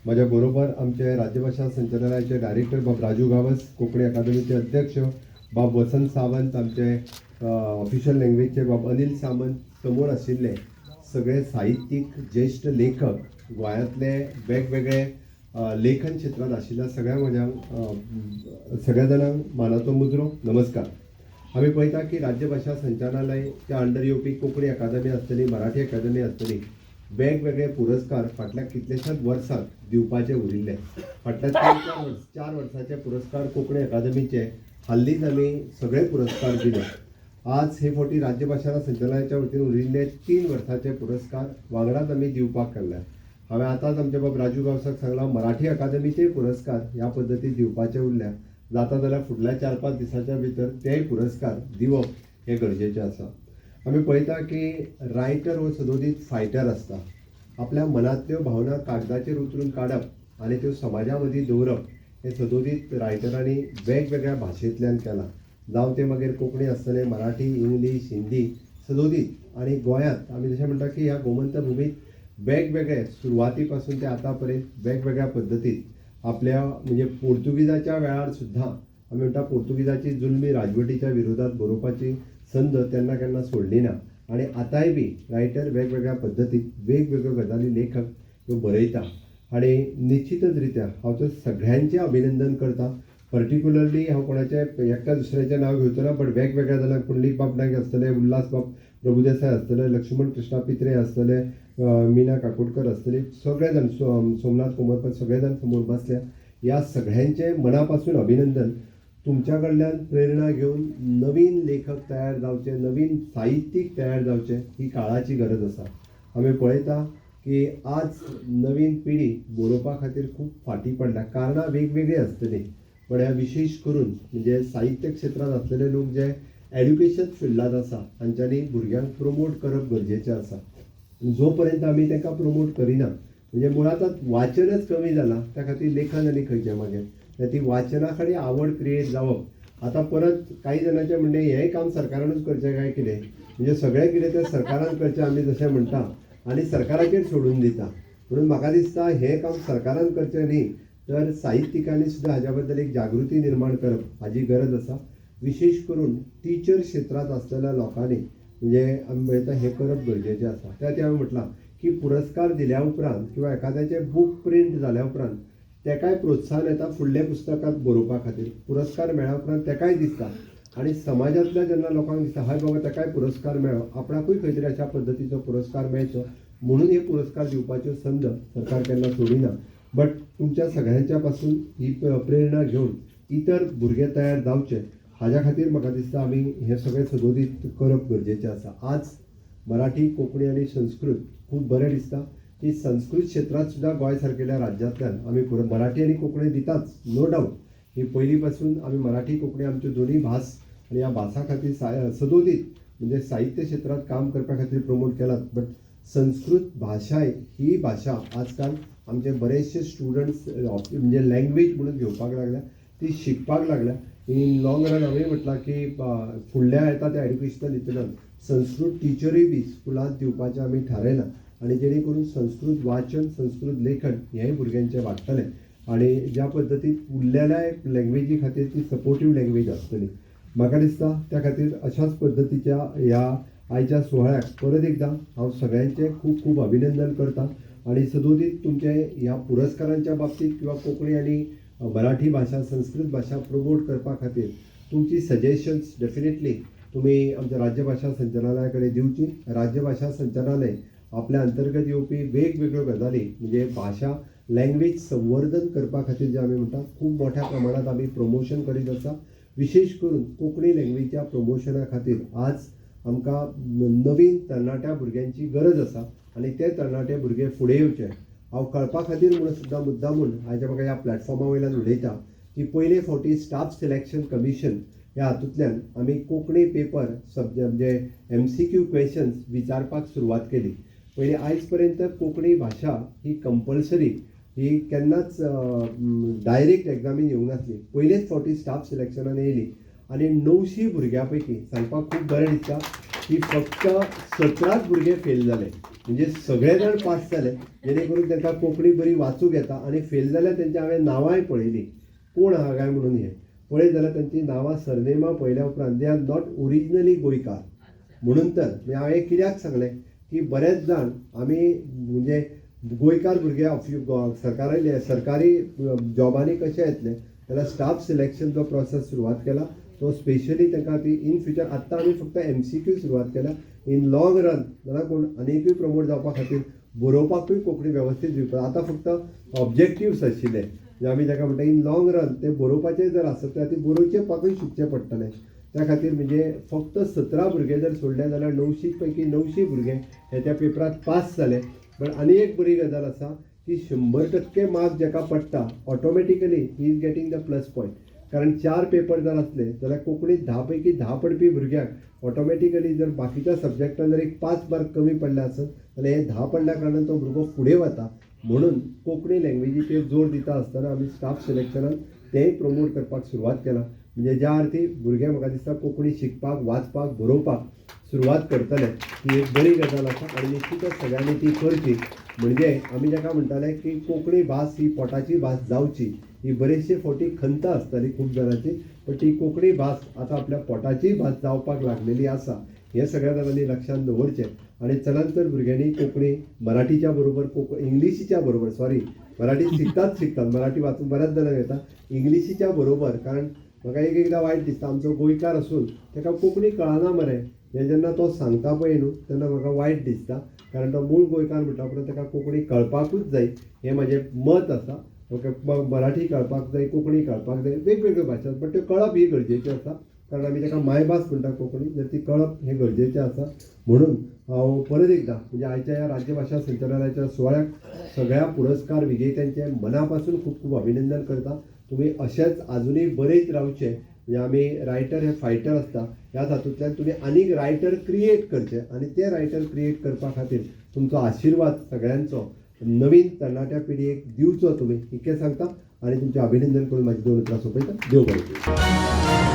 म्हज्या बरोबर आमचे राज्यभाशा संचालनालयाचे डायरेक्टर बाब राजू गांवस, कोंकणी अकादमीचे अध्यक्ष बाब वसंत सावंत, आमचे ऑफिशियल लँग्वेजचे बाब अनिल सामंत, समोर आशिल्ले सगळे साहित्यीक, ज्येश्ठ लेखक, गोंयांतले वेगवेगळे लेखन क्षेत्रांत आशिल्ल्या सगळ्या म्हज्या सगळ्या जाणांक मानाचो मुजरो नमस्कार. आमी पळयता की राज्यभाशा संचालनालयाच्या अंडर येवपी कोंकणी अकादमी आसतली, मराठी अकादमी आसतली, वेगवेगळे पुरस्कार फाटल्या कितल्याशाच वर्सांक दिवपाचे उरिल्ले. फाटल्या 3-4 वर्स, 4 वर्साचे पुरस्कार कोंकणी अकादमीचे हाल्लीच आमी सगळे पुरस्कार दिले. आज हे फावटी राज्यभाशा संचालनालयाच्या वतीन उरिल्ले 3 वर्साचे पुरस्कार वांगडाच आमी दिवपाक काडल्या. हांवें आतांच आमच्या बाब राजू गांवसाक सांगलां, मराठी अकादमीचेय पुरस्कार ह्या पद्दतीन दिवपाचे उरल्या. जाता जाल्यार फुडल्या 4-5 दिसाच्या भितर तेय पुरस्कार दिवप हें गरजेचें आसा. आमी पळयता की रायटर हो सदोदीत फायटर आसता. आपल्या मनांतल्यो भावना कागदाचेर उतरून काडप आनी त्यो समाजा मदीं दवरप हें सदोदीत रायटरांनी वेगवेगळ्या भाशेंतल्यान केलां. जावं तें मागीर कोंकणी आसतलें, मराठी, इंग्लीश, हिंदी, सदोदीत. आनी गोंयांत आमी जशें म्हणटा की ह्या गोमंत भुमीत वेगवेगळे सुरवाती पासून ते आतां पर्यंत वेगवेगळ्या पद्दतीत आपल्या, म्हणजे पोर्तुगीजाच्या वेळार सुद्दां आमी म्हणटा, पोर्तुगीजाची जुलमी राजवटीच्या विरोधात बरोवपाची संद तेन्ना केन्ना सोडली ना. आनी आतांय बी रायटर वेगवेगळ्या पद्दतीत वेगवेगळ्यो गजाली लेखक ह्यो बरयता. आनी निश्चितच रित्या हांव तर सगळ्यांचें अभिनंदन करता. पर्टिक्युलरली हांव कोणाचें एकट्या दुसऱ्याचें नांव घेवचो ना, बट वेगवेगळ्या जाणांक, पुंडलीक बाब नायक आसतले, उल्हास बाब प्रभुदेसाय आसतले, लक्ष्मण कृष्णा पित्रे आसतले, मीना काकोडकर आसतली, सगळे जाण, सोमनाथ कोमरपंत, सगळे जाण समोर बसल्या. ह्या सगळ्यांचें मना पासून अभिनंदन. तुमच्या कडल्यान प्रेरणा घेवन नवीन लेखक तयार जावचे, नवीन साहित्यीक तयार जावचे, ही काळाची गरज आसा. आमी पळयता की आज नवीन पिढी बरोवपा खातीर खूब फाटीं पडल्या. कारणां वेगवेगळीं आसतलीं, पण ह्या विशेश करून म्हणजे साहित्य क्षेत्रांत आसलेले लोक जे एड्युकेशन फिल्डांत आसा, तांच्यांनी भुरग्यांक प्रमोट करप गरजेचें आसा. जो पर्यंत आमी तांकां प्रमोट करिना, म्हणजे मुळांतच वाचनच कमी जालां, त्या खातीर लेखन आनी खंयचें मागीर? ती वाचना कडेन आवड क्रिएट जावप. आतां परत काही जाणांचें म्हणणें, हेंय काम सरकारानूच करचें काय कितें? म्हणजे सगळें कितें तें सरकारान करचें आमी जशें म्हणटा आनी सरकाराचेर सोडून दिता. म्हणून म्हाका दिसता, हें काम सरकारान करचें न्ही, तर साहित्यिकांनी सुद्दां हाज्या बद्दल एक जागृती निर्माण करप हाजी गरज आसा. विशेश करून टिचर क्षेत्रांत आसलेल्या लोकांनी, म्हणजे आमी पळयता, हें करप गरजेचें आसा. त्या खातीर हांवें म्हटलां की पुरस्कार दिल्या उपरांत किंवा एखाद्याचें बूक प्रिंट जाल्या उपरांत तेकाय प्रोत्साहन येता फुडल्या पुस्तकांत बरोवपा खातीर. पुरस्कार मेळ्ळ्या उपरांत तेकाय दिसता आनी समाजांतल्या जेन्ना लोकांक दिसता, हय बाबा, तेकाय पुरस्कार मेळ्ळो, आपणाकूय खंय तरी अशा पद्दतीचो पुरस्कार मेळचो, म्हणून हे पुरस्कार दिवपाच्यो संद सरकार केन्ना सोडिना. बट तुमच्या सगळ्यांच्या पासून ही प्रेरणा घेवन इतर भुरगे तयार जावचे, हाज्या खातीर म्हाका दिसता आमी हें सगळें सदोदीत करप गरजेचें आसा. आज मराठी, कोंकणी आनी संस्कृत, खूब बरें दिसता की संस्कृत क्षेत्रांत सुद्दां गोंय सारकेल्या राज्यांतल्यान आमी मराठी आनी कोंकणी दिताच. नो डावट, ही पयलीं पासून आमी मराठी, कोंकणी आमच्यो दोनूय भास आनी ह्या भासां खातीर सदोदीत म्हणजे साहित्य क्षेत्रांत काम करपा खातीर प्रमोट केलात. बट संस्कृत भाशा ही भाशा आजकाल आमचे बरेचशे स्टुडंट्स म्हणजे लँग्वेज म्हणून घेवपाक लागल्या, ती शिकपाक लागल्या. इन लाँग रन हांवें म्हटलां की फुडल्या येता त्या एड्युकेशनल हितून संस्कृत टिचरूय बी स्कुलांत दिवपाचें आमी थारायलां आनी जेणे करून संस्कृत वाचन, संस्कृत लेखन हेंय भुरग्यांचें वाडटलें आनी ज्या पद्दतीन उरलेल्या लँग्वेजी खातीर ती सपोर्टीव लँग्वेज आसतली म्हाका दिसता. त्या खातीर अशाच पद्दतीच्या ह्या आयच्या सुवाळ्याक परत एकदां हांव सगळ्यांचें खूब खूब अभिनंदन करता. आनी सदोदीत तुमचे ह्या पुरस्कारांच्या बाबतीत किंवा कोंकणी आनी मराठी भाशा, संस्कृत भाशा प्रमोट करपा खातीर तुमची सजेशन्स डेफिनेटली तुमी आमच्या राज्यभाशा संचालनालया कडेन दिवची. राज्यभाशा संचालनालय आपल्या अंतर्गत येवपी वेगवेगळ्यो गजाली, म्हणजे भाशा, लँग्वेज संवर्धन करपा खातीर जे आमी म्हणटा, खूब मोठ्या प्रमाणात आमी प्रमोशन करीत आसा. विशेश करून कोंकणी लँग्वेजीच्या प्रमोशना खातीर आज आमकां नवीन तरणाट्या भुरग्यांची गरज आसा आनी ते तरणाटे भुरगे फुडें येवचे. हांव कळपा खातीर म्हणून सुद्दां मुद्दामून आयज म्हाका ह्या प्लॅटफॉर्मा वयल्यान उलयता की पयले फावटी स्टाफ सिलेक्शन कमिशन ह्या हातूंतल्यान आमी कोंकणी पेपर सब्जेक्ट, म्हणजे एमसीक्यू क्वेशन्स विचारपाक सुरवात केली. पयलीं आयज पर्यंत कोंकणी भाशा ही कंपल्सरी ही केन्नाच डायरेक्ट एग्जामीन येवंक नासली. पयलेच फावटी स्टाफ सिलेक्शनान येयली आनी 900 भुरग्यां पैकी सांगपाक खूब बरें दिसता की फक्त 17च भुरगे फेल जाले. म्हणजे सगळे जाण पास जाले, जेणे करून तांकां कोंकणी बरी वाचूंक येता. आनी फेल जाल्यार तेंची हांवें नांवांय पळयलीं, कोण आहा काय म्हणून. हें पळयत जाल्यार तांची नांवां सरनेमां पळयल्या उपरांत they are not originally गोंयकार. म्हणून तर म्हणजे हांवें कित्याक सांगलें की बरेच जाण आमी म्हणजे गोंयकार भुरगे सरकारी सरकारी जॉबांनी कशे येतले जाल्यार स्टाफ सिलेक्शन जो प्रोसेस सुरवात केला तो स्पेशली तांकां ती इन फ्युचर. आत्तां आमी फक्त एमसीक्यू सुरवात केल्या. इन लॉंग रन जाल्यार कोण आनीकूय प्रमोट जावपा खातीर बरोवपाकूय कोंकणी वेवस्थीत दिवपाक. आतां फक्त ऑब्जेक्टिव्स आशिल्ले, म्हणजे आमी ताका म्हणटा इन लॉंग रन ते बरोवपाचें जर आसत जाल्यार ती बरोवचेपाकूय शिकचें पडटलें. त्या खातीर म्हणजे फक्त 17 भुरगे जर सोडले जाल्यार 900 पैकी 900 भुरगे हे त्या पेपरात पास जाले. बट आनी एक बरी गजाल आसा की 100% मार्क जेका पडटा, automatically he is getting the plus point. कारण चार पेपर जर आसले जाल्यार कोंकणीत 10 पैकी 10 पडपी भुरग्याक ऑटोमॅटिकली जर बाकीच्या सब्जॅक्टान जर एक 5 मार्क कमी पडले आसत जाल्यार हे 10 पडल्या कारणान तो भुरगो फुडें वता. म्हणून कोंकणी लँग्वेजीचेर जोर दिता आसतना आमी स्टाफ सिलेक्शनान तेंय प्रमोट करपाक सुरवात केला. म्हणजे ज्या अर्थी भुरगे म्हाका दिसता कोंकणी शिकपाक, वाचपाक, बरोवपाक सुरवात करतले, ही एक बरी गजाल आसा आनी निश्चितच सगळ्यांनी ती करची. म्हणजे आमी जाका म्हणटाले की कोंकणी भास ही पोटाची भास जावची, ही बरेचशे फावटी खंत आसताली खूब जाणांची, पण ती कोंकणी भास आतां आपल्या पोटाची भास जावपाक लागलेली आसा, हें सगळ्या जाणांनी लक्षांत दवरचें. आनी चडांत चड भुरग्यांनी कोंकणी मराठीच्या बरोबर, इंग्लिशीच्या बरोबर, सॉरी, मराठी शिकतात शिकतात, मराठी वाचून बऱ्याच जाणांक येता, इंग्लिशीच्या बरोबर. कारण म्हाका एक एकदां वायट दिसता, आमचो गोंयकार आसून ताका कोंकणी कळना मरे, हें जेन्ना तो सांगता पळय न्हू तेन्ना म्हाका वायट दिसता. कारण तो मूळ गोंयकार म्हणटा उपरांत ताका कोंकणी कळपाकूच जाय हें म्हाजें मत आसा. ओके, मराठी कळपाक जाय, कोंकणी कळपाक जाय, वेगवेगळ्यो भाशा, बट त्यो कळप ही गरजेची आसा. कारण आमी ताका मायभास म्हणटा कोंकणी, जर ती कळप हें गरजेचें आसा. म्हणून हांव परत एकदां म्हणजे आयच्या ह्या राज्यभाशा संचालनाच्या सुवाळ्याक सगळ्या पुरस्कार विजेत्यांचें मना पासून खूब खूब अभिनंदन करता. तुमी अशेंच आजुनूय बरयत रावचें. म्हणजे आमी रायटर हे फायटर आसता, ह्या तातूंतल्यान तुमी आनीक रायटर क्रिएट करचे आनी ते रायटर क्रिएट करपा खातीर तुमचो आशिर्वाद सगळ्यांचो नवीन तरणाट्या पिढयेक दिवचो तुमी, इतकें सांगता आनी तुमचें अभिनंदन करून म्हाजी दोन उतरां सोंपयता. देव बरें करूं.